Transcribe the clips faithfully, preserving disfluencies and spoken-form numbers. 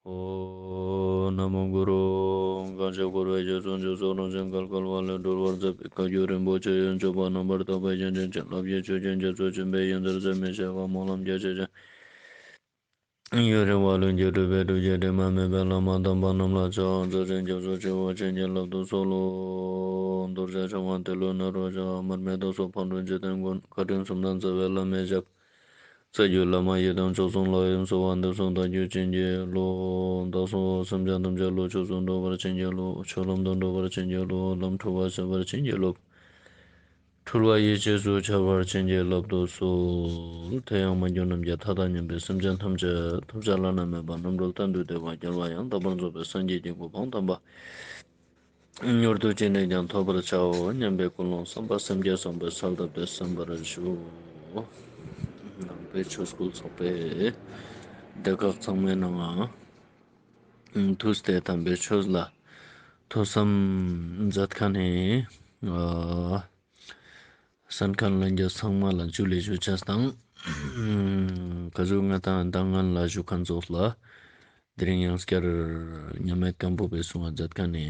ཨོ། ན་མོ་གུ་རུ། གང་ཞིག་འཁོར་བའི་རྒྱ་མཚོ་མཇུག་སོགས་རང་བཞིན་བརྒལ་དཀའ་བ་ལས་སྒྲོལ་བར་མཛད་པའི་བཀའ་བརྒྱུད་རིན་པོ་ཆེ་ཡོན་མཆོད་པ་རྣམ་པར་དག་པའི་བྱིན་གྱིས་བརླབས་ཀྱི་ཆོས་ཀྱི་རྒྱ་མཚོ་ཆེན་པོའི་ཡོན་ཏན་ཟད་མི་ཤེས་པ་སྨོན་ལམ་རྒྱ་ཆེ་ཞིང་ཡུན་རིང་བ་ལྷུན་གྱིས་གྲུབ་པའི་སྒྲུབ་བརྒྱུད་དྲི་མ་མེད་པའི་བླ་མ་དམ་པ་རྣམས་ལ་ཕྱག་འཚལ་ཞིང་སྐྱབས་སུ་མཆིའོ། བྱིན་གྱིས་བརླབ་ཏུ་གསོལ་ལོ། རྡོ་རྗེ་འཆང་དབང་ཏེ་ལོ་ནཱ་རོ་ཞབས། མར་མི་དྭགས་པོ་ཕག་གྲུ་འཇིག་རྟེན་མགོན། བཀའ་དྲིན་གསུམ་ལྡན་རྩ་བའི་བླ་མའི་ཞབས། རྩ་བརྒྱུད་བླ་མ་ཡི་དམ་མཆོག་གསུམ་ལ་ཡོངས་སུ་བ་འདེབས་སོགས་བདག་རྒྱུད་བྱིན་གྱིས་རློབས། བདག་སོགས་སེམས་ཅན་ཐམས་ཅད་བློ་ཆོས་སུ་འགྲོ་བར་བྱིན་གྱིས་རློབས། ཆོས་ལམ་དུ་འགྲོ་བར་བྱིན་གྱིས་རློབས། ལམ་འཁྲུལ་བ་སེལ་བར་བྱིན་གྱིས་རློབས། འཁྲུལ་བ་ཡེ་ཤེས་སུ་འཆར་བར་བྱིན་གྱིས་བརླབ་ཏུ་གསོལ། དེ་ཡང་མ་གྱུར་ནམ་མཁའི་མཐའ་དང་མཉམ་པའི་སེམས་ཅན་ཐམས་ཅད་ཐོབ་བྱ་བླ་ན་མེད་པ་རྣམ་གྲོལ་གཏན་དུ་བདེ་བ་རྒྱལ་བ་ཡང་དག་པར་རྫོགས་པའི་སངས་རྒྱས་ཀྱི་གོ་འཕང་དམ་པ་མྱུར་དུ་ཅི་ནས་ཀྱང་ཐོབ་པར་བྱའོ་སྙམ་པའི་ཀུན་སློང་བསམ་པ་སེམས་བསྐྱེད་བཟང་པོས་གསལ་བཏབ་སྟེ་གསན་པར་ཞུ། ནང་པའི་ཆོས་སྐུལ་ཚོགས་པའི་སྡེ་ཁག་ཚང་མའི་ནང་ང་ཐུགས་ཏེ་དམ་པའི་ཆོས་ལ་ཐོས་བསམ་མཛད་མཁན་ནི་ཨ་གསན་མཁན་ལྷན་རྒྱས་ཚང་མ་ལ་ཇུ་ལེ་ཞུ་ཅེས་དང་། ག་ཟུག་ང་དང་མདང་སྔན་ལ་ཞུ་མཁན་ཙོགས་ལ། དེ་རིང་ཡང་སྐྱར་མཉམ་མེད་སྒམ་པོ་པའི་གསུང་བ་མཛད་མཁན་ནི་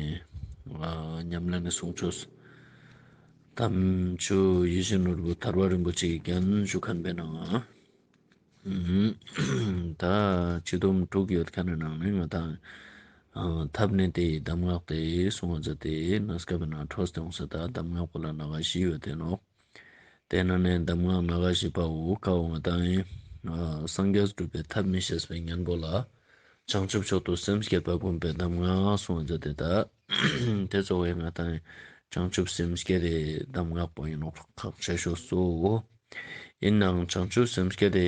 ཨ་ཉམས་ལེན་ནི་གསུང་ཆོས་དམ་ཆོས་ཡིད་བཞིན་ནོར་བུ་ཐར་པ་རིན་པོ་ཆེའི་རྒྱན་ཞུ་མཁན་པའི་ནང་ང་། ད་སྤྱི་སྡོམ་དྲུག་ཡོད་མཁན་ནི་ནང་ནས་ང་དང་ཨ་ཐབས་ནི་དེའི་གདམས་ངག་དེ་གསུང་བ་མཛད་དེ་གནས་སྐབས་ན་འཕྲོས་ཏེ་འོང་ས། ད་གདམས་ངག་པོ་ལ་ན་ག་བཞི་ཡོད་དེ་ནོག། དེ་ནང་ནས་གདམས་ངག་ན་ག་བཞི་པ་བོ་ཀ་བོ་ང་དང་ཨ་སངས་རྒྱས་སྒྲུབ་པའི་ཐབས་མི་ཤེས་པའི་གཉེན་པོ་ལ་བྱང་ཆུབ་མཆོག་ཏུ་སེམས་བསྐྱེད་པ་བསྒོམ་པའི་གདམས་ངག་གསུང་བ་མཛད་དེ། ད་དེ་གཙོ་བོའི་ང་དང་བྱང་ཆུབ་སེམས་བསྐྱེད་དེ་གདམས་ངག་པོ་ཡིན་ནོག། ཁག་ཆེ་ཤོས་སོ། ཡིན་ནའང་བྱང་ཆུབ་སེམས་བསྐྱེད་དེ་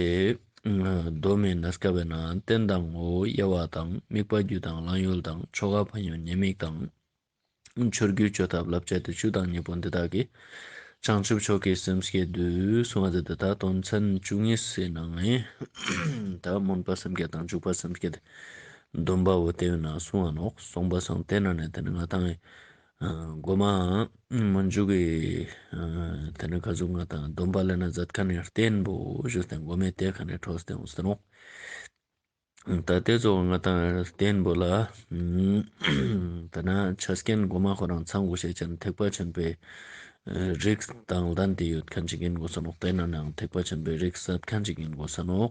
སྡོམ་མི་གནས་སྐབས་ན་རྟེན་དང་ངོ་བོ་དབྱེ་བ་དང་དམིགས་པ་རྒྱུ་དང་བླང་ཡུལ་དང་ཆོ་ག་ཕན་ཡོན་ཉེས་དམིགས་དང་། ཆོས་བརྒྱུད་བཅོ་ཐབས་བསླབ་བྱ་དེ་བཅུ་དང་གཉིས་པོ་འདི་དག་གིས་བྱང་ཆུབ་མཆོག་གི་སེམས་བསྐྱེད་བསྡུས་གསུང་བ་མཛད་དེ། ད་དོན་ཚན་བཅུ་གཉིས་སི་ནང་ནས་ད་སྨོན་པ་སེམས་བསྐྱེད་དང་འཇུག་པ་སེམས་བསྐྱེད་སྡོམ་པ་བོ་དེ་ཡོད་ན་གསུང་བ་ནོག། གསུངས་པ་སང་དེ་ནང་ནས་དེ་ནི་ང་དང་ཨ་མགོ་མ་སྨོན་འཇུག་གི་ཨ་དེ་ནི་ག་ཟུག་ང་དང་སྡོམ་པ་ལེན་ན་མཛད་མཁན་ནི་རྟེན་པོ་ཞུས་ཏེ་མགོ་མའི་དེ་ཁ་ནས་འཕྲོས་ཏེ་འོང་ཟེར་ནོག། ད་དེ་ཚོ་ང་དང་རྟེན་པོ་ལ་ཨ་ད་ན་ཆ་རྐྱེན་མགོ་མ་ཁོ་རང་ཚང་དགོས་ཤེས་ཅན་ཐེག་པ་ཆེན་པོའི་ཨ་རིགས་དང་ལྡན་ཏེ་ཡོད་མཁན་ཅིག་ཡིན་དགོས་ས་ནོག། དེ་ན་ནའང་ཐེག་པ་ཆེན་པོའི་རིགས་ཟད་མཁན་ཅིག་ཡིན་དགོས་ས་ནོག།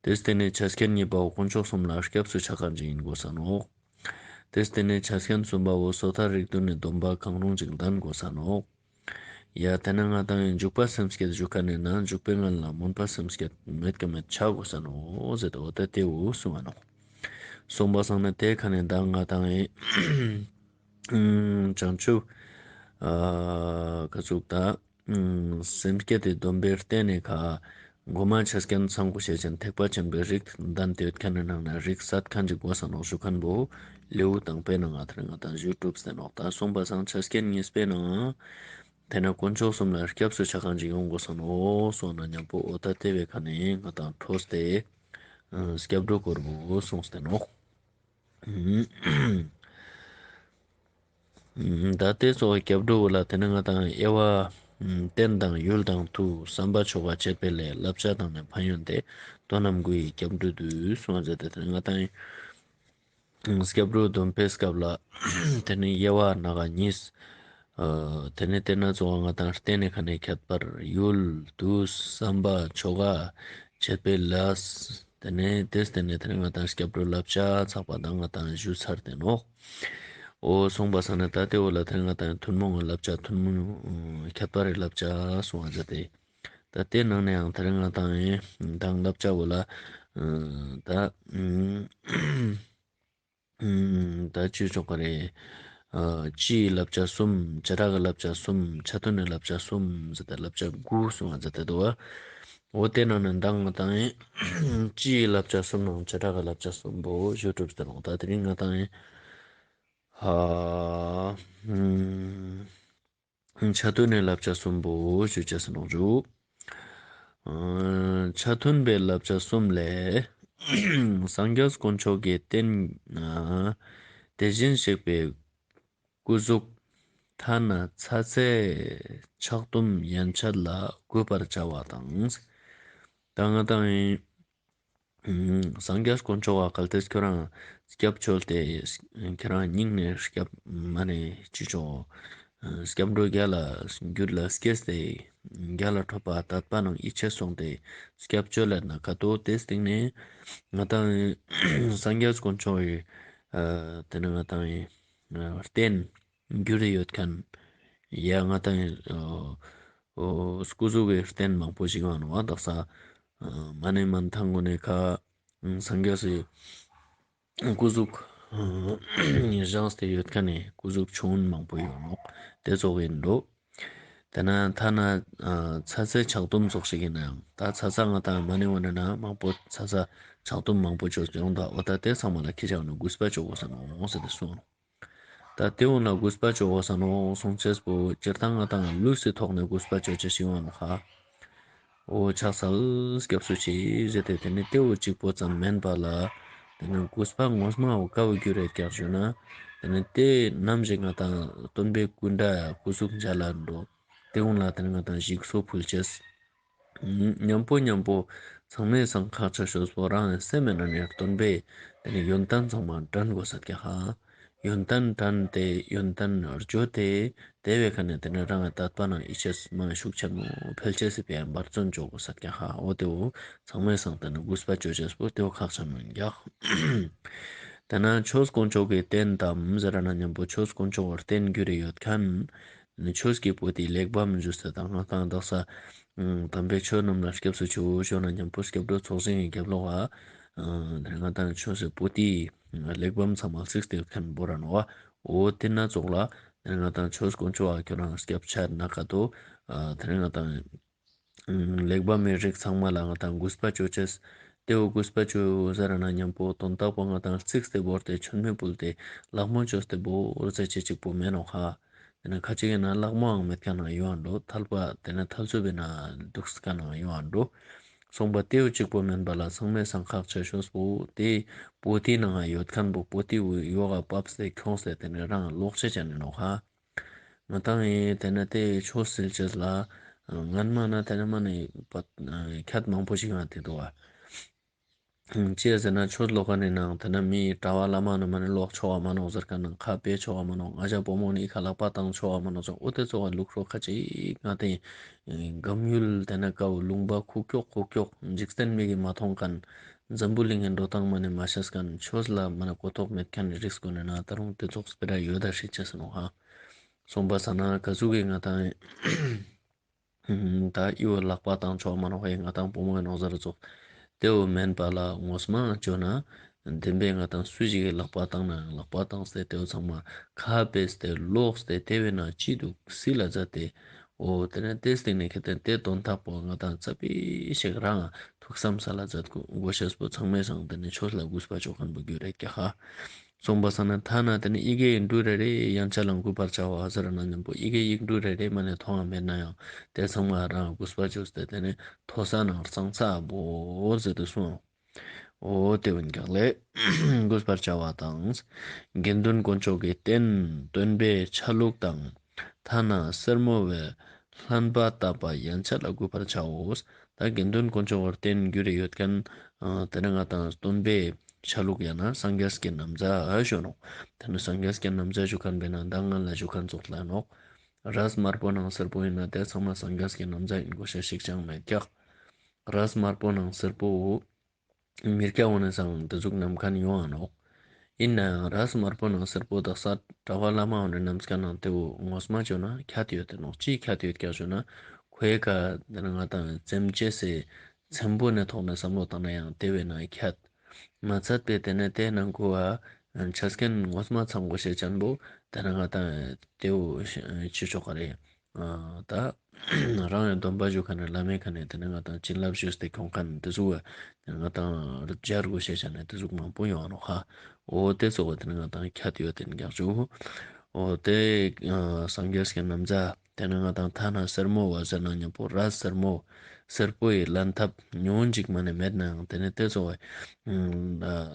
དེ་སྟེ་ནི་ཆ་རྐྱེན་གཉིས་པའོ་དཀོན་མཆོག་གསུམ་ལ་སྐྱབས་སུ་ཆ་མཁན་ཅིག་ཡིན་དགོས་ས་ནོག། དེ་སྟེ་ནི་ཆ་རྐྱེན་གསུམ་པའོ་སོ་ཐར་རིགས་བདུན་ནི་སྡོམ་པ་གང་རུང་ཅིག་ལྡན་དགོས་ས་ནོག། ཡ་དེ་ན་ང་དང་ཡིན་འཇུག་པ་སེམས་བསྐྱེད་ཞུ་མཁན་ནི་ན་འཇུག་པའི་ངང་ལ་སྨོན་པ་སེམས་བསྐྱེད་མེད་ཀ་མེད་ཆ་དགོས་ས་ནོག་ཟེར་ཏེ་འོ་ད་དེ་བོ་གསུང་བ་ནོག། གསུངས་པ་སང་ན་དེ་ཁ་ནས་ད་ང་དང་ཡིན་བྱང་ཆུབ་ཨ་ག་ཟུག་ད་སེམས་བསྐྱེད་དེ་སྡོམ་པའི་རྟེན་ནི་ཁ་མགོ་མ་ཆ་རྐྱེན་ཚང་དགོས་ཤེས་ཅན་ཐེག་པ་ཆེན་པོའི་རིགས་ལྡན་ཏེ་ཡོད་མཁན་ནི་ནང་ན་རིགས་ཟད་མཁན་ཅིག་དགོས་ས་ནོག་ཞུ་མཁན་བོ་ལེའུ་དང་པོའི་ནང་ང་དེ་ང་དང་ཞུ་གྲུབ་ཟེར་ནོག། ད་གསུངས་པ་སང་ཆ་རྐྱེན་གཉིས་པའི་ནང་དེ་ན་དཀོན་མཆོག་གསུམ་ལ་སྐྱབས་སུ་ཆ་མཁན་ཅིག་ཡོང་དགོས་ས་ནོག་གསུངས་ན་མཉམ་པོ་འོ་ད་དེ་བའི་ཁ་ནས་ང་དང་འཕྲོས་ཏེ་ཨ་སྐྱབས་འགྲོ་སྐོར་བོ་གསུངས་ཏེ་ནོག། ད་དེ་ཚོ་སྐྱབས་འགྲོ་བོ་ལ་དེ་ནི་ང་དང་དབྱེ་བ་རྟེན་དང་ཡུལ་དང་མཐུ་བསམ་པ་ཆོ་ག་བཅས་པའི་ལས་བསླབ་བྱ་དང་ནི་ཕན་ཡོན་ཏེ་དོན་རྣམས་དགུ་ཡི་སྐྱབས་འགྲོ་བསྡུས་གསུངས་པ་མཛད་དེ་དེ་ནི་ང་དང་སྐྱབས་འགྲོ་སྡོམ་པའི་སྐབས་ལ་དེ་ནི་དབྱེ་བ་སྣ་ཁ་གཉིས། ཨ་དེ་ནི་དེ་ན་ཚོ་ང་དང་རྟེན་ནི་ཁ་ནས་ཁྱད་པར་ཡུལ་མཐུ་བསམ་པ་ཆོ་ག་བཅས་པའི་ལས། དེ་ནས་དེ་སྟེ་ནས་དེ་ནས་ང་དང་སྐྱབས་འགྲོ་བསླབ་བྱ་ཚགས་པ་དང་ང་དང་ཞུ་ཚར་ཏེ་ནོག། འོ་གསུངས་པ་སང་ན་ད་དེ་འོ་ལ་དེ་ང་དང་ཐུན་མོང་གི་བསླབ་བྱ་ཐུན་མོང་ཁྱད་པར་རི་བསླབ་བྱ་གསུང་བ་མཛད་དེ། ད་དེ་ནང་ནས་ཡང་དེ་ང་དང་ཡིན་དང་བསླབ་བྱ་འོ་ལ་ད་ད་ཅི་ཆོག་ག་རེ། ཨ་སྤྱིའི་བསླབ་བྱ་གསུམ། བྱེ་བྲག་གི་བསླབ་བྱ་གསུམ། ཆ་མཐུན་ནི་བསླབ་བྱ་གསུམ་ཟེར་ཏེ་བསླབ་བྱ་དགུ་གསུང་བ་མཛད་དེ་འདུག་པ། འོ་དེ་ནང་ནས་མདང་ང་དང་ཡིན་སྤྱིའི་བསླབ་བྱ་གསུམ་དང་བྱེ་བྲག་གི་བསླབ་བྱ་གསུམ་པོ་ཞུ་གྲུབ་ཟེར་ནོག། ད་དེ་རིང་ང་དང་ཡིན་ཧ་ཆ་མཐུན་ནི་བསླབ་བྱ་གསུམ་པོ་ཞུ་ཅེས་ཟེར་ནོག་ཞུ། ཨ་ཆ་མཐུན་པའི་བསླབ་བྱ་གསུམ་ལས་སངས་རྒྱས་དཀོན་མཆོག་གི་རྟེན་ཨ་དེ་བཞིན་གཤེགས་པའི་སྐུ་གཟུགས་ཐ་ན་ཚ་ཚའི་ཆགས་དུམ་ཡན་ཆད་ལ་གུས་པར་བྱ་བ་དང་། ད་ང་དང་ཡིན་ སངས་རྒྱས་དཀོན་མཆོག་ག་གལ་ཏེ་ཁྱོ་རང་སྐྱབས་བཅོལ་ཏེ་ཁྱོ་རང་སྙིང་ནེ་སྐྱབས་མ་ནེ་ཅི་ཆོག་སྐྱབས་འགྲོ་རྒྱལ་ལ་རྒྱུད་ལ་སྐྱེས་ཏེ་རྒྱལ་ལ་ཐོབ་པ་དད་པ་ནང་ཡིད་ཆེས་སོང་སྟེ་སྐྱབས་བཅོལ་ལ་ན་ཀ་ཏོ་ཏེ་སྟིང་ནེ་ང་ཏང་སངས་རྒྱས་དཀོན་མཆོག་གི་ཏེ་ནེ་ང་ཏང་རྟེན་གྱུར་ཡོད་ཁན་ཡ་ང་ཏང་སྐུ་གཟུགས་ཀྱི་རྟེན་མང་པོ་ཞིག་ཡོང་བ་དག་ས་མ་ནེ་མན་ཐང་གོ་ནེ་ཁ་སངས་རྒྱས་སི་སྐུ་གཟུགས་བཞེངས་ཏེ་ཡོད་ཁན་ནི་སྐུ་གཟུགས་ཆུང་མང་པོ་ཡོད་ནོག་ཏེ་ཙོགས་ཨིན་འགྲོ། ཏེ་ནེ་ཐ་ན་ཚ་ཚའི་ཆག་དུམ་ཙོགས་ཤིག་ཨིན་ནའང་ད་ཚ་ཚ་ང་ཏང་མ་ནེ་འོ་ན་མང་པོ་ཚ་ཚ་ཆག་དུམ་མང་པོ་ཅོས་ཏེ་ཡོང་ད་འོ་ད་ཏེ་ཚང་མ་ལ་ཁྱེད་ཅག་ནི་གུས་པ་ཅོ་གོས་ས་ནོག་ཟེར་ཏེ་གསུངས། ད་ཏེ་འོ་ན་གུས་པ་ཅོ་གོས་ས་ནོག་གསུང་ཅེས་པོ་སྤྱིར་བཏང་ང་ཏང་ལུས་སི་ཐོག་ནེ་གུས་པ་ཅོ་ཅེས་ཤིག་ཡོང་ནོག་ཧ། འོ་ཕྱག་འཚལ་སྐྱབས་སུ་མཆི་ཟེར་ཏེ་ཏེ་ནེ་ཏེ་བོ་གཅིག་པོ་ཙམ་མན་པ་ལ་ཏེ་ནེ་གུས་པ་ངོ་མ་བོ་ཀ་བོ་གྱུར་རེད་ཀྱག་ཞུ་ན་ཏེ་ནེ་ཏེ་ནམ་ཞིག་ང་ཏང་སྟོན་པའི་སྐུ་འདྲ་སྐུ་གཟུགས་མཇལ་ལ་འགྲོ་ཏེ་འོ་ན་ཏེ་ནེ་ང་ཏང་ཞིག་གསོ་ཕུལ་ཅེས། ཉམ་པོ་ཉམ་པོ་ཚང་མའི་སང་ཁག་ཆེ་ཤོས་པོ་རང་སེམས་མེད་ན་ནེ་སྟོན་པའི་ཏེ་ནེ་ཡོན་ཏན་ཚང་མ་དྲན་གོས་ས་ཀྱག་ཧ། ཡོན་ཏན་དྲན་ཏེ་ཡོན་ཏན་བརྗོད་དེ་ཏེ་བའི་ཁ་ནེ་ཏེ་ནེ་རང་ངི་དད་པ་ནང་ཡིད་ཆེས་མ་ཤུགས་ཆེན་མོ་འཕེལ་ཅེས་སི་ཕིའ་འབད་བརྩོན་ཅོ་གོས་ས་ཀྱག་ཧ། འོ་ཏེ་བོ་ཚང་མའི་སང་ཏེ་ནེ་གུས་པ་ཅོ་ཅེས་པོ་ཏེ་བོ་ཁག་ཆེན་མོ་ཨིན་ཀྱག་ཏེ་ནེ་ཆོས་དཀོན་མཆོག་གི་རྟེན་དམ་ཟེར་ན་ཉམ་པོ་ཆོས་དཀོན་མཆོག་གི་རྟེན་གྱུར་ཡོད་ཁན་ཆོས་ཀྱི་པོ་ཏི་གླེགས་བམ་ཞུས་ཏེ་ད་ང་ཏང་དག་ས་དམ་པའི་ཆོས་རྣམས་ལ་སྐྱབས་སུ་མཆིའོ་ཞུ་ན་ཉམ་པོ་སྐྱབས་འགྲོ་ཚོགས་ཞིང་གི་རྒྱབ་ལོགས་ལ་ང་ཏང་ཆོས་སི་པོ་ཏི་གླེགས་བམ་ཚང་མ་བརྩིགས་ཏེ་ཡོད་ཁན་བོ་ར་ནོག་པ། འོ་ཏེ་ན་ཙོགས་ལ་ང་ཏང་ཆོས་དཀོན་མཆོག་ག་ཁྱོ་རང་སྐྱབས་ཆ་ན་ཀ་ཏོ་ཏེ་ནེ་ང་ཏང་གླེགས་བམ་མི་རིགས་ཚང་མ་ལ་ང་ཏང་གུས་པ་ཅོ་ཅེས། ཏེ་བོ་གུས་པ་ཅོ་ཟེར་ན་ཉམ་པོ་དོན་དག་པོ་ང་ཏང་བརྩིགས་ཏེ་བོར་ཏེ་མཆོད་མེ་ཕུལ་ཏེ་ལག་མོ་ཅོས་ཏེ་བོར་ཟེར་ཅེས་གཅིག་པོ་མེན་ནོག་ཧ། ཏེ་ནེ་ཁ་ཅིག་ཨིན་ན་ལག་མོའང་མེད་ཁན་ཡོང་བ་འགྲོ། ཐལ་པ་ཏེ་ནེ་ཐལ་ཚུབ་པའི་ནང་དུག་ཁན་ཡོང་བ་འགྲོ། སོང་པ་ཏེ་བོ་གཅིག་པོ་མེན་པ་ལ་ཚང་མའི་སང་ཁག་ཆེ་ཤོས་པོ་ཏེ་པོ་ཏི་ནང་ཡོད་ཁན་བོ་པོ་ཏི་བོ་ཡོག་ག་ཕབས་ཏེ་ཁྱོངས་ཏེ་ཏེ་ནེ་རང་ལོག་ཅེས་ཅན་ཨིན་ནོག་ཧ། ང་ཏང་ཨེ་ཏེ་ནེ་ཏེ་ཆོས་སིལ་ཅེས་ལ་ངན་མ་ན་ཏེ་ནེ་མ་ནེ་ཁྱད་མང་པོ་ཞིག་ཡོང་ཏེ་དུག་པ། ཅི་ཟེར་ན་ཆོས་ལོག་ཁན་ནི་ནང་ཏེ་ནེ་མི་གྲྭ་པ་བླ་མ་ནི་མ་ནེ་ལོག་ཆོག་ག་མ་ནོག་ཟེར་ཁན་ནང་ཁ་ཕེ་ཆོག་ག་མ་ནོག་ང་ཞ་བུ་མོ་ནི་ཁ་ལག་པ་ཏང་ཆོག་ག་མ་ནོག་ཟེར་འོ་ཏེ་ཙོགས་ལུགས་སྲོལ་ཁ་ཅིག་ང་ཏང་གམ་ཡུལ་ཏེ་ནེ་ཀ་བོ་ལུང་པ་ཁུག་ཀྱོག་ཁུག་ཀྱོག་འཇིག་རྟེན་མིག་གི་མ་མཐོང་ཁན་འཛམ་བུ་གླིང་གི་འགྲོ་སྟངས་མ་ནེ་མ་ཤེས་ཁན་ཆོས་ལ་མ་ནེ་གོ་རྟོགས་མེད་ཁན་རིགས་ཀུན་ནི་ནང་ད་རུང་ཏེ་ཙོགས་སྤེ་ར་ཡོད་ད་ཧྲིག་ཅེས་ནོག་ཧ། སོང་པ་ས་ན་ཀ་ཟུག་གི་ང་ཏང་ད་ཨི་བོ་ལག་པ་ཏང་ཆོག་མ་ནོག་ཧེ་ང་ཏང་བུ་མོ་ཨིན་ནོག་ཟེར་ཙོགས་ཏེ་བོ་མེན་པ་ལ་ངོས་མ་ཅོ་ན་དེན་པའི་ང་ཏང་སུ་ཞིག་གི་ལག་པ་ཏང་ནའང་ལག་པ་ཏང་སྟེ་ཏེ་བོ་ཚང་མ་ཁ་ཕེས་ཏེ་ལོགས་ཏེ་ཏེ་བོའི་ནང་ཅི་དུག་སིལ་ལ་ཛད་དེ་འོ་ཏེ་ནེ་ཏེ་སྟིང་ནེ་ཁེ་ཏེ་ཏེ་དོན་དག་པོ་ང་ཏང་ཙ་པིག་ཞིག་རང་ཐུགས་བསམ་ས་ལ་ཛད་གོས་ཤེས་པོ་ཚང་མའི་སང་ཏེ་ནེ་ཆོས་ལ་གུས་པ་ཅོ་ཁན་བོ་གྱུར་རེད་ཀྱག་ཧ། སོང་པ་ས་ན་ཐ་ན་ཏེ་ནེ་ཡི་གེ་ཡིག་འབྲུ་རེ་རེ་ཡན་ཆད་ལ་གུས་པར་བྱའོ་ཟེར་ན་ཉམ་པོ་ཡི་གེ་ཡིག་འབྲུ་རེ་རེ་མ་ནེ་མཐོང་བ་མེད་ནའང་ཏེ་ཚང་མ་རང་གུས་པ་ཅོས་ཏེ་ཏེ་ནེ་མཐོ་ས་ནང་གཙང་ས་བོར་ཟེར་ཏེ་གསུངས། འོ་ཏེ་བོ་ཨིན་ཀྱག་ལེ། གུས་པར་བྱ་བ་དང་། དགེ་འདུན་དཀོན་མཆོག་གི་རྟེན་སྟོན་པའི་ཆ་ལུགས་དང་། ཐ་ན་སེར་མོ་བས་ལྷན་པ་བཏབ་པ་ཡན་ཆད་ལ་གུས་པར་བྱའོ། ད་དགེ་འདུན་དཀོན་མཆོག་གི་རྟེན་གྱུར་ཡོད་ཁན་ཏེ་ནེ་ང་ཏང་སྟོན་པའི་ཆ་ལུགས་ཡང་ན་སངས་རྒྱས་ཀྱི་ན་བཟའ་ཞུ་ནོག་ཏེ་ནེ་སངས་རྒྱས་ཀྱི་ན་བཟའ་ཞུ་ཁན་བོ་ན་ད་ང་ལ་ཞུ་ཁན་ཙོགས་ལ་ནོག་རས་དམར་པོ་ནང་སེར་པོ་ཨིན་ན་ཏེ་ཚང་མ་སངས་རྒྱས་ཀྱི་ན་བཟའ་ཨིན་གོས་ཤེས་ཤིག་ཅང་མེད་ཀྱག་རས་དམར་པོ་ནང་སེར་པོ་མི་སྐྱ་བོ་ནེ་སང་ཏེ་ཟུག་ནམ་ཁན་ཡོང་ང་ནོག་ཨིན་ནའང་རས་དམར་པོ་ནང་སེར་པོ་དག་ས་གྲྭ་པ་བླ་མ་བོ་ནེ་ནམ་ཁན་ནང་ཏེ་བོ་ངོས་མ་ཅོ་ན་ཁྱད་ཡོད་དེ་ནོག་ཅི་ཁྱད་ཡོད་ཀྱག་ཞུ་ན་ཁོའི་ཀ་ཏེ་ནེ་ང་ཏང་ཙེམ་ཅེས་སི་ཚེམ་བོ་ནེ་ཐོག་ནེ་སམ་བློ་ཏང་ན་ཡང་ཏེ་བོའི་ནང་ཁྱད་མ་ཚད་པའི་ཏེ་ནེ་ཏེ་ནང་ཁོ་བ་ཆ་རྐྱེན་ངོས་མ་ཚང་གོས་ཤེས་ཅན་བོ་ཏེ་ནེ་ང་ཏང་ཏེ་བོ་ཅི་ཆོག་ག་རེ། ད་རང་ཡང་སྡོམ་པ་ཞུ་ཁན་ནི་བླ་མའི་ཁ་ནེ་ཏེ་ནེ་ང་ཏང་བྱིན་རླབས་ཞུས་ཏེ་ཁྱོང་ཁན་ཏེ་ཟུག་ང་ཏང་སྦྱར་གོས་ཤེས་ཅན་ནི་ཏེ་ཟུག་མང་པོ་ཡོང་ང་ནོག་ཧ། འོ་ཏེ་ཙོགས་པོ་ཏེ་ནེ་ང་ཏང་ཁྱད་ཡོད་དེ་ནོག་ཞུ། འོ་ཏེ་སངས་རྒྱས་ཀྱི་ན་བཟའ་ཏེ་ནེ་ང་ཏང་ཐ་ན་སེར་མོ་བ་ཟེར་ན་ཉམ་པོ་རས་སེར་མོ་སེར་པོའི་ལན་ཐབས་ཉུང་ཅིག་མ་ནེ་མེད་ནའང་ཏེ་ནེ་ཏེ་ཙོགས་པོ་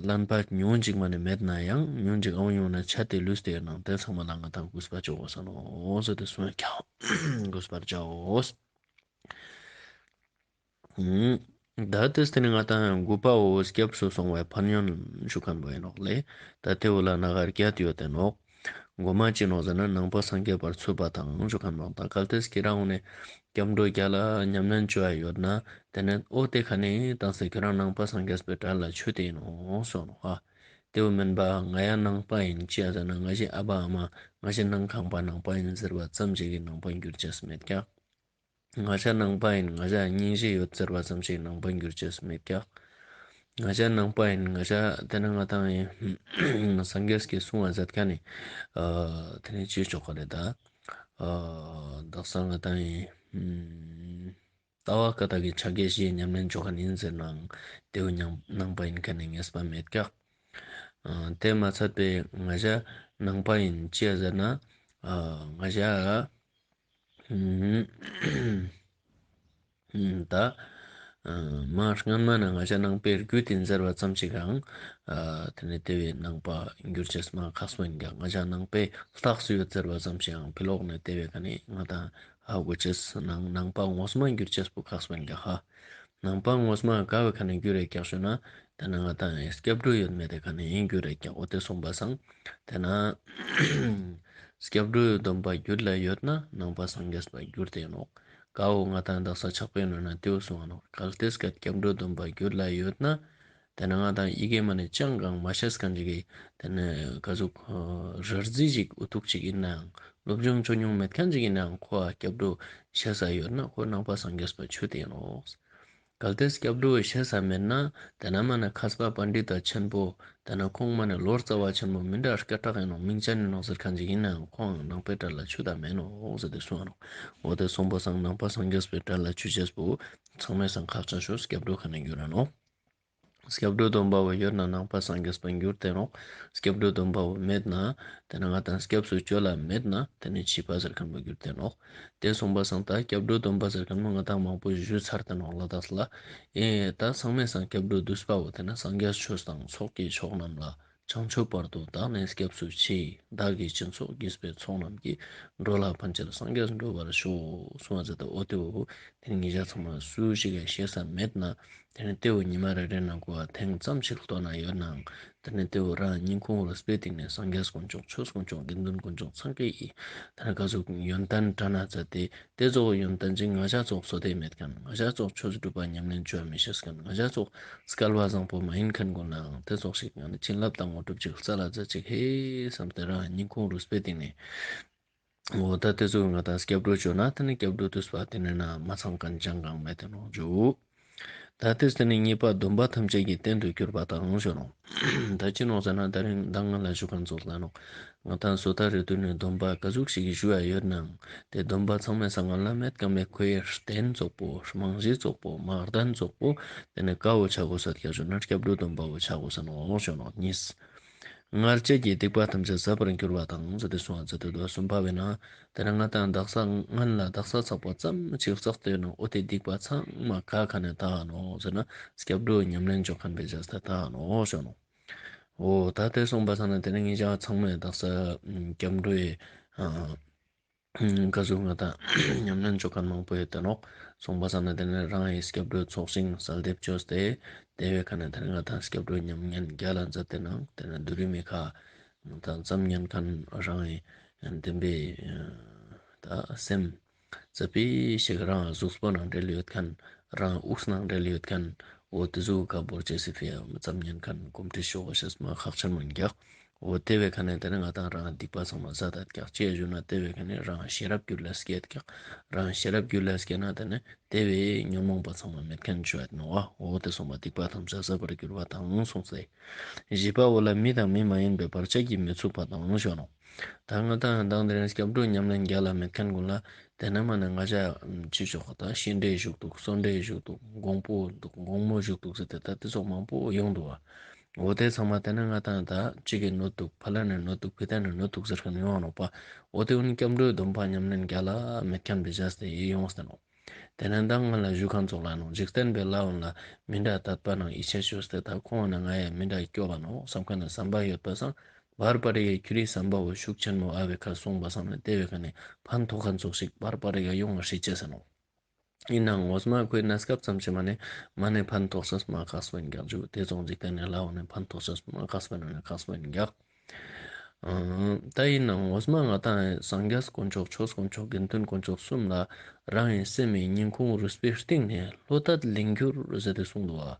ལན་པ་ཉུང་ཅིག་མ་ནེ་མེད་ནའང་ཉུང་ཅིག་ཨང་ཡོང་ན་ཆད་དེ་ལུས་ཏེ་ཡོད་ནའང་ཏེ་ཚང་མ་ལ་ང་ཏང་གུས་པ་ཅོ་གོས་ས་ནོག་ཟེར་ཏེ་གསུངས་ཀྱག་གུས་པར་བྱའོ། ད་ཏེས་ཏེ་ནི་ང་ཏང་དགུ་པ་བོ་སྐྱབས་སུ་སོང་བའི་ཕན་ཡོན་ཞུ་ཁན་བོ་ཨིན་ནོག་ལེ། ད་ཏེ་བོ་ལ་ན་ག་རྒྱད་ཡོད་དེ་ནོག། གོ་མ་ཅི་ནོག་ཟེར་ན་ནང་པ་སངས་རྒྱས་པར་ཚུད་པ་དང་ཞུ་ཁན་ནོག། ད་གལ་ཏེས་ཁྱེ་རང་ངོ་ནེ་སྐྱབས་འགྲོ་རྒྱལ་ལ་ཉམས་ལེན་ཅོ་ཡ་ཡོད་ན་ཏེ་ནེ་འོ་ཏེ་ཁ་ནེ་ཏང་སེ་ཁྱེ་རང་ནང་པ་སངས་རྒྱས་པའི་གྲལ་ལ་ཆུད་དེ་ཨིན་ནོག་སོང་ནོག་ཧ། ཏེ་བོ་མེན་པ་ང་ཡ་ནང་པ་ཨིན་ཅི་ཡ་ཟེར་ན་ང་ཞའི་ཨ་བ་ཨ་མ་ང་ཞའི་ནང་ཁང་པ་ནང་པ་ཨིན་ཟེར་བ་ཙམ་ཞིག་གི་ནང་པ་འགྱུར་ཅེས་མེད་ཀྱག། ང་ཞ་ནང་པ་ཨིན། ང་ཞ་སྙིང་རྗེ་ཡོད་ཟེར་བ་ཙམ་ཞིག་ནང་པ་འགྱུར་ཅེས་མེད་ཀྱག། ང་ཞ་ནང་པ་ཨིན། ང་ཞ་ཏེ་ནེ་ང་ཏང་ཨིན་སངས་རྒྱས་ཀྱི་གསུང་བ་མཛད་ཁན་ནི་ཨ་ཏེ་ནེ་ཅི་ཆོག་ག་རེད་ད། ཨ་དག་ས་ང་ཏང་ཨིན་ལྟ་བ་བཀའ་རྟགས་ཀྱི་ཕྱག་རྒྱ་བཞི་ཉམས་ལེན་ཅོ་ཁན་ཨིན་ཟེར་ནའང་ཏེ་བོ་ནང་པ་ཨིན་ཁན་ནི་ངེས་པ་མེད་ཀྱག། ཨ་ཏེ་མ་ཚད་པའི་ང་ཞ་ནང་པ་ཨིན་ཅི་ཡ་ཟེར་ན་ཨ་ང་ཞ་ད་མ་སྔན་མ་ནེ་ང་ཞ་ནང་པའི་རྒྱུད་ཨིན་ཟེར་བ་ཙམ་ཞིག་གང་ཨ་ཏེ་ནེ་ཏེ་བོའི་ནང་པ་འགྱུར་ཅེས་མ་ཁག་པོ་ཨིན་ཀྱག། ང་ཞ་ནང་པའི་རྟགས་སུ་ཡོད་ཟེར་བ་ཙམ་ཞིག་གང་ཕི་ལོག་ནེ་ཏེ་བོའི་ཁ་ནེ་ང་ཏང་ཧ་གོ་ཅེས་ནང་ནང་པ་ངོས་མ་འགྱུར་ཅེས་པོ་ཁག་པོ་ཨིན་ཀྱག་ཧ། ནང་པ་ངོས་མ་ག་བོའི་ཁ་ནེ་འགྱུར་རེ་ཀྱག་ཞུ་ན་ཏེ་ནེ་ང་ཏང་སྐྱབས་འགྲོ་ཡོད་མེད་དེ་ཁ་ནེ་ཨིན་འགྱུར་རེ་ཀྱག། འོ་ཏེ་སོང་པ་སང་ཏེ་ནེ་སྐྱབས་འགྲོའི་སྡོམ་པ་རྒྱུད་ལ་ཡོད་ན་ནང་པ་སངས་རྒྱས་པ་འགྱུར་ཏེ་ནོག། ཀ་བོ་ང་ཏང་དག་ས་ཕྱག་དཔེ་ནང་ན་ཏེ་བོ་གསུངས་ནོག། གལ་ཏེ་སྐྱབས་འགྲོའི་སྡོམ་པ་རྒྱུད་ལ་ཡོད་ན་ཏེ་ནེ་ང་ཏང་ཡི་གེ་མ་ནེ་ཅང་གང་མ་ཤེས་ཁན་ཅིག་གི་ཏེ་ནེ་ག་ཟུག་ར་རྫི་ཞིག་འུ་ཐུག་ཅིག་ཨིན་ནའང་སློབ་སྦྱོང་ཅོ་མྱོང་མེད་ཁན་ཅིག་ཨིན་ནའང་ཁོ་ཨ་སྐྱབས་འགྲོ་ཤེས་ས་ཡོད་ན་ཁོ་ནང་པ་སངས་རྒྱས་པ་ཆུད་དེ་ནོག། གལ་ཏེ་སྐྱབས་འགྲོ་ཤེས་ས་མེད་ན་ཏེ་ནེ་མ་ནེ་མཁས་པ་པཎྜི་ཏ་ཆེན་པོ་ཏེ་ནེ་ཁོང་མ་ནེ་ལོ་ཙཱ་བ་ཆེན་མོ་མི་འདྲ་སྐད་གྲགས་ཨིན་ནོག་མིང་ཅན་ཨིན་ནོག་ཟེར་ཁན་ཅིག་ཨིན་ནའང་ཁོང་ནང་པའི་གྲལ་ལ་ཆུད་ད་མེད་ནོག་ཟེར་ཏེ་གསུངས་ནོག། འོ་ཏེ་སོང་པ་སང་ནང་པ་སངས་རྒྱས་པའི་གྲལ་ལ་ཆུད་ཅེས་པོ་ཚང་མའི་སང་ཁག་ཅན་ཤོས་སྐྱབས་འགྲོ་ཁ་ནེ་འགྱུར་ར་ནོག། སྐྱབས་འགྲོའི་སྡོམ་པ་བོ་ཡོད་ན་ནང་པ་སངས་རྒྱས་པ་འགྱུར་ཏེ་ནོག། སྐྱབས་འགྲོའི་སྡོམ་པ་བོ་མེད་ན་ཏེ་ནེ་ང་ཏང་སྐྱབས་སུ་བཅོལ་ལ་མེད་ན་ཏེ་ནེ་ཕྱི་པ་ཟེར་ཁན་བོ་འགྱུར་ཏེ་ནོག། ཏེ་སོང་པ་སང་ད་སྐྱབས་འགྲོའི་སྡོམ་པ་ཟེར་ཁན་བོ་ང་ཏང་མང་པོ་ཞུས་ཚར་ཏེ་ནོག་ལ་དྭགས་ལ། ཨེ་ད་ཚང་མའི་སང་སྐྱབས་འགྲོ་བསྡུས་པ་བོ་ཏེ་ནེ་སངས་རྒྱས་ཆོས་དང་ཚོགས་ཀྱི་མཆོག་རྣམས་ལ། བྱང་ཆུབ་བར་དུ་བདག་ནི་སྐྱབས་སུ་མཆི། བདག་གིས་སྦྱིན་སོགས་བགྱིས་པའི་ཚོགས་རྣམས་ཀྱིས། འགྲོ་ལ་ཕན་ཕྱིར་སངས་རྒྱས་འགྲུབ་པར་ཤོག། གསུངས་པ་ཟེར་ཏེ་འོ་ཏེ་བོ་ཏེ་ནེ་ང་ཞ་ཚང་མ་སུ་ཞིག་གི་ཤེས་ས་མེད་ན་ཏེ་ནེ་ཏེ་བོ་ཉི་མ་རེ་རེ་ནང་ཁོ་ཐེངས་ཙམ་ཞིག་ལྟོས་ན་ཡོད་ནའང་ཏེ་ནེ་ཏེ་བོ་རང་སྙིང་ཁུང་རུས་པའི་གཏིང་ནེ་སངས་རྒྱས་དཀོན་མཆོག་ཆོས་དཀོན་མཆོག་དགེ་འདུན་དཀོན་མཆོག་ཚང་ཀའི་ཏེ་ནེ་ག་ཟུག་ཡོན་ཏན་དྲན་ན་མཛད་དེ། ཏེ་ཙོགས་ཡོན་ཏན་ཅིག་ང་ཞ་ཙོགས་བསོད་བདེ་མེད་ཁན། ང་ཞ་ཙོགས་ཆོས་སྒྲུབ་པ་ཉམས་ལེན་ཅོ་མི་ཤེས་ཁན། ང་ཞ་ཙོགས་སྐལ་བ་བཟང་པོ་མ་ཨིན་ཁན་གུན་ལའང་ཏེ་ཙོགས་ཤིག་ཡང་ན་བྱིན་རླབས་དང་དངོས་གྲུབ་ཅིག་སྩལ་ལ་མཛད་ཅིག་ཧེ་བསམ་སྟེ་རང་སྙིང་ཁུང་རུས་པའི་གཏིང་ནེ། འོ་ད་ཏེ་ཙོགས་ང་ཏང་སྐྱབས་འགྲོ་ཅོ་ན་ཏེ་ནེ་སྐྱབས་འགྲོ་བསྡུས་པ་ཏེ་ནེ་ན་མ་ཚང་ཁན་ཅང་གང་མེད་དེ་ནོག་ཞུ། ད་ཏེ་ཏེ་ནེ་གཉིས་པ་སྡོམ་པ་ཐམས་ཅད་ཀྱི་རྟེན་དུ་གྱུར་པ་དང་ཞུ་ནོག། ད་ཅི་ནོག་ཟེར་ན་ད་རིང་མདང་ང་ལ་ཞུ་ཁན་ཙོགས་ལ་ནོག། ང་ཏང་སོ་ཐར་རི་དུན་ནེ་སྡོམ་པ་ག་ཟུག་ཞིག་ཞུ་ཡ་ཡོད་ནའང་ཏེ་སྡོམ་པ་ཚང་མའི་སང་སྔན་ལ་མེད་ཀ་མེད་ཁོའི་རྟེན་ཙོགས་པོ་རྨང་གཞི་ཙོགས་པོ་དམག་རྟེན་ཙོགས་པོ་ཏེ་ནེ་ཀ་བོ་ཆ་གོས་ས་ཀྱག་ཞུ་ན་སྐྱབས་འགྲོའི་སྡོམ་པ་བོ་ཆ་གོས་ས་ནོག་ཞུ་ནོག། གཉིས། སྔར་བྱས་ཀྱི་སྡིག་པ་ཐམས་ཅད་ཟད་པར་གྱུར་པ་དང་ཟེར་ཏེ་གསུངས་པ་ཟེར་ཏེ་དོ་གསུམ་པ་བས་ན། ཏེ་ནེ་ང་ཏང་དག་ས་སྔན་ལ་དག་ས་ཚག་པ་ཙམ་ཞིག་བསགས་ཏེ་ཡོད་ན་འོ་ཏེ་སྡིག་པ་ཚང་མ་ག་ཁ་ནེ་དག་ནོག་ཟེར་ན་སྐྱབས་འགྲོ་ཉམས་ལེན་ཅོ་ཁན་བོའི་བྱས་ཏེ་དག་ནོག་ཞུ་ནོག། འོ་ད་ཏེ་སོང་པ་སང་ན་ཏེ་ནེ་ང་ཞ་ཚང་མས་དག་ས་སྐྱབས་འགྲོའི་ཨ་ག་ཟུག་ང་ཏང་ཉམས་ལེན་ཅོ་ཁན་མང་པོ་ཡོད་དེ་ནོག། སོང་པ་སང་ན་ཏེ་ནེ་རང་ངི་སྐྱབས་འགྲོའི་ཚོགས་ཞིང་གསལ་འདེབས་ཅོས་ཏེ་ཏེ་བོའི་ཁ་ནེ་ཏེ་ནེ་ང་ཏང་སྐྱབས་འགྲོའི་ཉམས་ལེན་རྒྱལ་ལ་མཛད་དེ་ནང་ཏེ་ནེ་བསྡུ་རིས་མི་ཁ་ང་ཏང་ཙམ་ཉན་ཁན་རང་ངི་བདེན་པའི་ད་སེམས་ཙ་པིག་ཞིག་རང་གཟུགས་པོ་ནང་འབྲེལ་ཡོད་ཁན་རང་དབུགས་ནང་འབྲེལ་ཡོད་ཁན་འོ་ཏེ་ཙོགས་ཀ་བོར་ཅེས་སི་ཕི་ཡ་ཙམ་ཉན་ཁན་གོམས་འདྲིས་ཤོག་ཤེས་མ་ཁག་ཆེན་མོ་ཨིན་ཀྱག། འོ་ཏེ་བོའི་ཁ་ནེ་ཏེ་ནེ་ང་ཏང་རང་སྡིག་པ་ཚང་མ་ཟད་དད་ཀྱག་ཅི་ཡ་ཞུ་ན་ཏེ་བོའི་ཁ་ནེ་རང་ཤེས་རབ་རྒྱུད་ལ་སྐྱེད་ཀྱག། རང་ཤེས་རབ་རྒྱུད་ལ་སྐྱེད་ན་ཏེ་ནེ་ཏེ་བོའི་ཉོན་མོངས་པ་ཚང་མ་མེད་ཁན་ཆོད་ནོག་པ། འོ་ཏེ་སོང་པ་སྡིག་པ་ཐམས་ཅད་ཟད་པར་གྱུར་པ་དང་གསུངས་ཏེ། བཞི་པ་བོ་ལ་མི་དང་མི་མ་ཡིན་པའི་བར་ཆད་ཀྱིས་མི་ཚུགས་པ་དང་ཞུ་ནོག། ད་ང་ཏང་མདང་དེ་རིང་སྐྱབས་འགྲོ་ཉམས་ལེན་རྒྱལ་ལ་མེད་ཁན་གུན་ལ་ཏེ་ནེ་མ་ནེ་ང་ཞ་ཅི་ཆོག་ད་ཤི་འདྲེ་ཞུགས་འདུག་གསོན་འདྲེ་ཞུགས་འདུག་དགོང་པོ་འདུག་དགོང་མོ་ཞུགས་འདུག་ཟེར་ཏེ་ད་ཏེ་ཙོགས་མང་པོ་ཡོང་འདུག་པ། འོ་ཏེ་ཚང་མ་ཏེ་ནེ་ང་ཏང་ད་ཅིག་གི་གནོད་འདུག་ཕ་ལ་ནེ་གནོད་འདུག་ཕི་ཏེ་ནེ་གནོད་འདུག་ཟེར་ཁན་ཡོང་ནོག་པ། འོ་ཏེ་གུན་སྐྱབས་འགྲོའི་སྡོམ་པ་ཉམས་ལེན་རྒྱལ་ལ་མེད་ཁན་བོའི་བྱས་ཏེ་ཡོངས་ཏེ་ནོག། ཏེ་ནེ་མདང་ང་ལ་ཞུ་ཁན་ཙོགས་ལ་ནོག། འཇིག་རྟེན་པའི་ལྷ་གུན་ལ་མི་འདྲ་དད་པ་ནང་ཡིད་ཆེས་ཅོས་ཏེ་ད་ཁོང་ནི་ང་ཡ་མི་འདྲ་སྐྱོབ་པ་ནོག་སམ་ཁན་ནི་བསམ་པ་ཡོད་པ་སང་བར་བར་རིའི་ཁྱུ་རིའི་བསམ་པ་བོ་ཤུགས་ཆེན་མོ་ཨ་བོའི་ཁ་སོང་པ་སང་ན་ཏེ་བོའི་ཁ་ནེ་ཕན་ཐོགས་ཁན་ཙོགས་ཤིག་བར་བར་རིའི་ཡོང་བ་ཧྲི་ཅེས་ནོག། ཡིན་ནའང་ངོ་མ་ཁོའི་གནས་སྐབས་ཙམ་ཞིག་མ་ནེ་མ་ནེ་ཕན་ཐོགས་ཅེས་མ་ཁག་པོ་ཡིན་ཀྱག་ཞུ། དེ་ཙོགས་འཇིག་རྟེན་ནི་ལྷ་བོ་ནེ་ཕན་ཐོགས་ཅེས་མ་ཁག་པོ་ཡིན་ཀྱག། ཨ་ད་ཡིན་ནའང་ངོ་མ་ང་དང་སངས་རྒྱས་དཀོན་མཆོག་ཆོས་དཀོན་མཆོག་དགེ་འདུན་དཀོན་མཆོག་གསུམ་ལ་རང་གི་སེམས་མི་སྙིང་ཁུང་རུས་པའི་གཏིང་ནེ་བློ་གཏད་ལིང་གྱུར་ཟེར་ཏེ་གསུངས་འདུག་བ།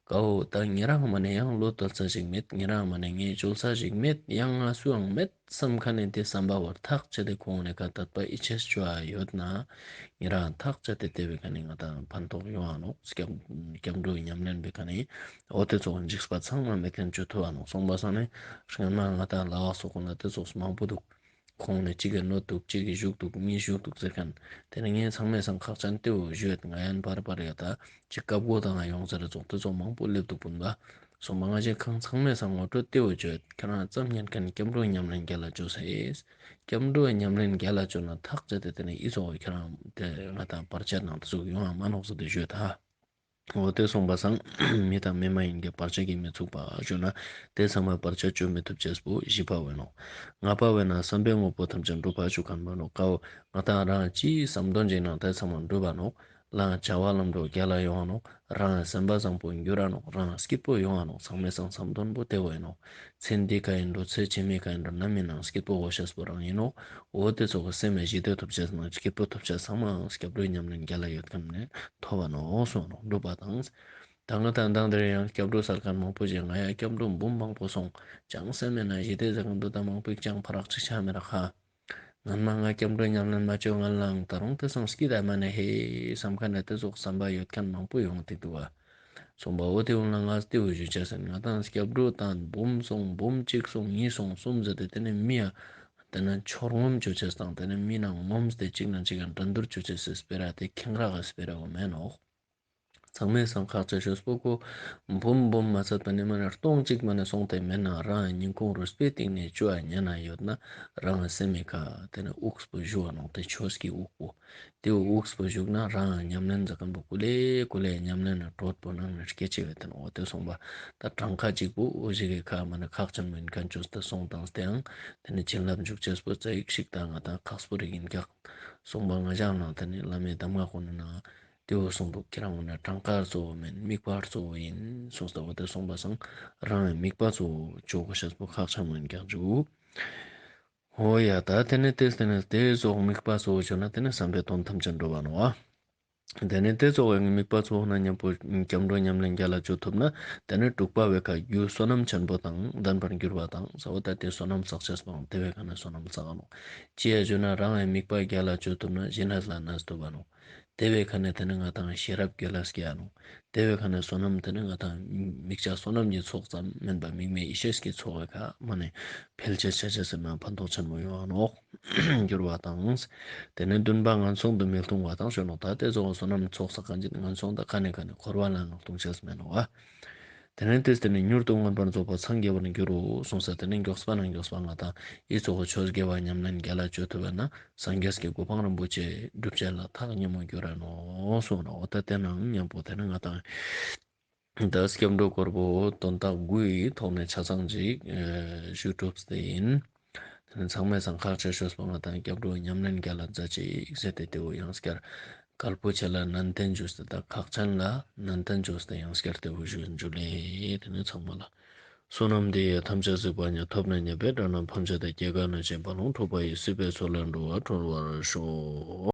ཀ་བོ་ད་ཉེ་རང་མ་ནེ་ཡང་བློ་གཏད་ས་ཞིག་མེད། ཉེ་རང་མ་ནེ་ངའི་བཅོལ་ས་ཞིག་མེད། ཡང་ང་སུའང་མེད་བསམ་ཁན་ནི་དེ་བསམ་པ་བོ་ཐག་བཅད་དེ་ཁོང་ནེ་ཀ་དད་པ་ཡིད་ཆེས་ཅོ་ཡོད་ན། ཉེ་རང་ཐག་བཅད་དེ་དེ་བའི་ཁ་ནེ་ང་དང་ཕན་ཐོགས་ཡོང་ང་ནོག། སྐྱབས་སྐྱབས་འགྲོའི་ཉམས་ལེན་བའི་ཁ་ནེ་འོ་དེ་ཙོགས་འཇིགས་པ་ཚང་མ་མེད་ཁན་ཅོ་ཐུབ་བ་ནོག། སོང་པ་སང་ནེ་སྔན་མ་ང་དང་ལ་བ་སོགས་ཀུན་ལ་དེ་ཙོགས་མང་པོ་འདུག། ཁོང་ནེ་གཅིག་གི་གནོད་འདུག། གཅིག་གི་ཞུགས་འདུག། གཉིས་ཞུགས་འདུག་ཟེར་ཁན། དེ་ནེ་ངས་ཚང་མའི་སང་ཁག་ཅན་དེ་བོ་ཞུས། ང་ཡང་བར་བར་ཡ་ད་ཅིག་སྐབས་འགོ་དང་ཡོང་ཟེར་ཙོགས་དེ་ཙོགས་མང་པོ་སླེབས་འདུག་པུན་པ། སོང་པ་ང་ཞའི་ཁང་ཚང་མའི་སང་ངོ་སྤྲོད་དེ་བོ་བརྗོད། ཁྱེད་རང་ཙམ་ཉན་ཁན་སྐྱབས་འགྲོའི་ཉམས་ལེན་རྒྱལ་ལ་ཅོ་ས་ཡིན། སྐྱབས་འགྲོའི་ཉམས་ལེན་རྒྱལ་ལ་ཅོ་ན་ཐག་བཅད་དེ་དེ་ནེ་ཨི་ཙོགས་ཁྱེད་རང་དེ་ང་དང་བར་ཆད་ནང་དེ་ཙོགས་ཡོང་ང་མ་ནོག་ཟེར་ཏེ་ཞུས་ད། འོ་དེ་སོང་པ་སང་མི་དང་མི་མ་ཡིན་གྱི་བར་ཆད་ཀྱིས་མི་ཚུགས་པ་ཞུ་ན་དེ་ཚང་མ་བར་ཆད་ཅོ་མི་ཐུབ་ཅེས་པོ་བཞི་པ་བོ་ཡིན་ནོག། ལྔ་པ་བོ་ཡིན་ན་བསམ་པའི་དངོས་པོ་ཐམས་ཅད་འགྲུབ་པ་ཞུ་ཁན་བོ་ནོག། ཀ་བོ་ང་དང་རང་ཅིའི་བསམ་དོན་ཅིག་ནང་དེ་ཚང་མ་འགྲུབ་པ་ནོག། རང་བྱ་བ་ལམ་འགྲོ་རྒྱལ་ལ་ཡོང་ང་ནོག། རང་སེམས་པ་བཟང་པོ་འགྱུར་ར་ནོག། རང་སྐྱིད་པོ་ཡོང་ང་ནོག། ཚང་མའི་སང་བསམ་དོན་པོ་དེ་བོ་ཡིན་ནོག། ཚེ་འདི་ཀ་ཡིན་འགྲོ་ཚེ་ཕྱི་མའི་ཀ་ཡིན་འགྲོ་ནམ་ཡིན་ནའང་སྐྱིད་པོ་དགོས་ཤེས་པོ་རང་ཡིན་ནོག། འོ་དེ་ཙོགས་སེམས་ཞི་བདེ་ཐོབ་ཅེས་ནང་སྐྱིད་པོ་ཐོབ་ཅེས་ཚང་མའང་སྐྱབས་འགྲོའི་ཉམས་ལེན་རྒྱལ་ལ་ཡོད་ཁན་ནེ་ཐོབ་བ་ནོག་གསུངས་ནོག། འགྲུབ་པ་དང་། ད་ང་དང་མདང་དེར་ཡང་སྐྱབས་འགྲོ་སལ་ཁན་མང་པོ་ཞིག་ང་ཡ་སྐྱབས་འགྲོ་འབུམ་མང་པོ་སོང་ཅང་སེམས་མེད་ན་ཞི་བདེ་ཟེར་ཁན་འདུག། ད་མང་པོ་ཅང་ཕ་རག་ཅིག་ཆ་མེད་ར་ཁ། སྔན་མ་ང་སྐྱབས་འགྲོ་ཉམས་ལེན་མ་ཅོ་སྔན་ལའང་ད་རུང་དེ་སང་སྐྱིད་ད་མ་ནེ་ཧེ་བསམ་ཁན་ནི་དེ་ཙོགས་བསམ་པ་ཡོད་ཁན་མང་པོ་ཡོང་དེ་འདུག་བ། སོང་པ་འོ་དེ་འོང་ལ་ང་དེ་བོ་ཞུ་ཅེས་ཡིན། ང་དང་སྐྱབས་འགྲོ་དང་འབུམ་སོང་འབུམ་གཅིག་སོང་གཉིས་སོང་གསུམ་ཟེར་ཏེ་དེ་ནེ་མི་ཡ་དེ་ནེ་ཕྱོགས་ངོམ་ཅོ་ཅེས་དང་དེ་ནེ་མི་ནང་ངོམས་ཏེ་གཅིག་ནང་གཅིག་ག་འགྲན་བསྡུར་ཅོ་ཅེས་སི་སྤེ་ར་དེ་ཁེང་རག་གི་སྤེ་ར་བོ་མེན་ནོག། ཚང་མའི་སང་ཁག་ཆེ་ཤོས་པོ་ཁོ་འབུམ་འབུམ་མ་ཚད་པ་ནི་མ་ནེ་སྟོང་གཅིག་མ་ནེ་སོང་སྟེ་མེད་ན་རང་སྙིང་ཁུང་རུས་པའི་གཏིང་ནེ་ཅོ་ཡ་ཉན་ན་ཡོད་ན་རང་སེམས་མི་ཁ་དེ་ནེ་དབུགས་པོ་ཞུ་བ་ནོག། དེ་ཆོས་ཀྱི་དབུགས་པོ་དེ་དབུགས་པོ་ཞུགས་ན་རང་ཉམས་ལེན་ཟེར་ཁན་པོ་ཀུ་ལེ་ཀུ་ལེ་ཉམས་ལེན་ནི་གྲོད་པོ་ནང་ནེ་སྐྱེ་ཅེས་བེ་དེ་ནོག། འོ་དེ་སོང་པ་ད་གྲངས་ཀ་གཅིག་པོ་འོ་ཞིག་གི་ཁ་མ་ནེ་ཁག་ཅན་མེན་ཁན་ཅོས་ཏེ་སོང་དང་སྟེ་ཡང་དེ་ནེ་བྱིན་རླབས་འཇུག་ཅེས་པོ་ཙ་ཡིག་ཞིག་ད་ང་དང་ཁག་པོ་རིག་ཡིན་ཀྱག། སོང་པ་ང་ཞའི་ནང་དེ་ནེ་བླ་མའི་གདམས་ངག་ཁོ་ན་ནང་དེ་བོ་གསུངས་འདུག། ཁྱེད་རང་ངོ་ན་གྲངས་ཀ་གཙོ་བོ་མེན། དམིགས་པ་གཙོ་བོ་ཡིན་གསུངས་ཏེ་འོ་དེ་སོང་པ་སང་རང་གི་དམིགས་པ་གཙོ་བོ་ཅོ་དགོས་ཤེས་པོ་ཁག་ཆེན་མོ་ཡིན་ཀྱག་ཞུ། འོ་ཡ་ད་དེ་ནེ་དེ་དེ་ནེ་དེ་ཙོགས་དམིགས་པ་གཙོ་བོ་ཅོ་ན་དེ་ནེ་བསམ་པའི་དོན་ཐམས་ཅད་འགྲུབ་བ་ནོག་པ། དེ་ནེ་དེ་ཙོགས་དམིགས་པ་གཙོ་བོ་ན་མཉམ་པོ་སྐྱབས་འགྲོ་ཉམས་ལེན་རྒྱལ་ལ་ཅོ་ཐུབ་ན་དེ་ནེ་དྲུག་པ་བོའི་ཁ་རྒྱུ་བསོད་ནམས་ཆེན་པོ་དང་ལྡན་པར་འགྱུར་བ་དང་ཟེར་བ་ད་དེ་བསོད་ནམས་བསགས་ཅེས་པོའང་དེ་བོའི་ཁ་ནེ་བསོད་ནམས་བསགས་ནོག། ཅི་ཡ་ཞུ་ན་རང་གི་དམིགས་པ་རྒྱལ་ལ་ཅོ་ཐུབ་ན་ཞི་གནས་ལ་གནས་ཐུབ་བ་ནོག། དེ་བོའི་ཁ་ནེ་དེ་ནེ་ང་དང་ཤེས་རབ་རྒྱལ་ལ་སྐྱེ་ཡ་ནོག། དེ་བོའི་ཁ་ནེ་བསོད་ནམས་དེ་ནེ་ང་དང་དམིགས་བྱ་བསོད་ནམས་ཀྱི་ཚོགས་ཙམ་མེན་པ་དམིགས་མེད་ཡེ་ཤེས་ཀྱི་ཚོགས་པོའི་ཁ་མ་ནེ་འཕེལ་ཅེས་ཆ་ཅེས་ཟེར་ན་ཕན་ཐོགས་ཆེན་མོ་ཡོང་བ་ནོག། འགྱུར་བ་དང་། དེ་ནེ་འདུན་པ་ངན་སོང་དུ་མི་ལྟུང་བ་དང་ཞུ་ནོག། ད་དེ་ཙོགས་བསོད་ནམས་ཚོགས་བསགས་ཁན་ཅིག་ངན་སོང་དང་ཁ་ནེ་ཁ་ནེ་འཁོར་བ་ལ་ཡང་ལྟུང་ཅེས་མེན་ནོག་པ། དེ་ནེ་དེས་དེ་ནེ་མྱུར་དུ་མངོན་པར་རྫོགས་པར་སངས་རྒྱས་པར་འགྱུར་རོ་གསུངས་ས་དེ་ནེ་མགྱོགས་པ་ན་མགྱོགས་པ་ང་དང་ཨི་ཙོགས་ཆོས་དགེ་བ་ཉམས་ལེན་རྒྱལ་ལ་ཅོ་ཐུབ་པ་ན་སངས་རྒྱས་ཀྱི་གོ་འཕང་རིན་པོ་ཆེ་སྒྲུབ་ཅེས་ལ་ཐག་ཉེ་མོ་འགྱུར་ར་ནོག་གསུངས་ནོག། འོ་ད་དེ་ནང་མཉམ་པོ་དེ་ནེ་ང་དང་ད་སྐྱབས་འགྲོ་སྐོར་པོ་དོན་དག་དགུའི་ཐོག་ནེ་ཆ་ཚང་ཅིག་ཞུ་གྲུབ་སྟེ་ཡིན། དེ་ནེ་ཚང་མའི་སང་ཁག་ཆེ་ཤོས་པོ་ང་དང་སྐྱབས་འགྲོ་ཉམས་ལེན་རྒྱལ་ལ་མཛད་ཅིག་ཟེར་ཏེ་དེ་བོ་ཡང་སྐྱར་གལ་པོ་ཆེ་ལ་ནན་ཏན་ཅོས་ཏེ་ད་ཁག་ཅན་ལ་ནན་ཏན་ཅོས་ཏེ་ཡང་སྐྱར་དེ་བོ་ཞུ་ཡིན་ཞུ་ལེ། དེ་ནེ་ཚང་མ་ལ་བསོད་ནམས་འདི་ཡིས་ཐམས་ཅད་གཟིགས་པ་ཉིད། ཐོབ་ནས་ཉེས་པའི་དགྲ་རྣམས་ཕམ་བྱས་ཏེ། སྐྱེ་རྒ་ན་འཆིའི་རྦ་ཀློང་འཁྲུགས་པ་ཡི། སྲིད་པའི་མཚོ་ལས་འགྲོ་བ་སྒྲོལ་བར་ཤོག།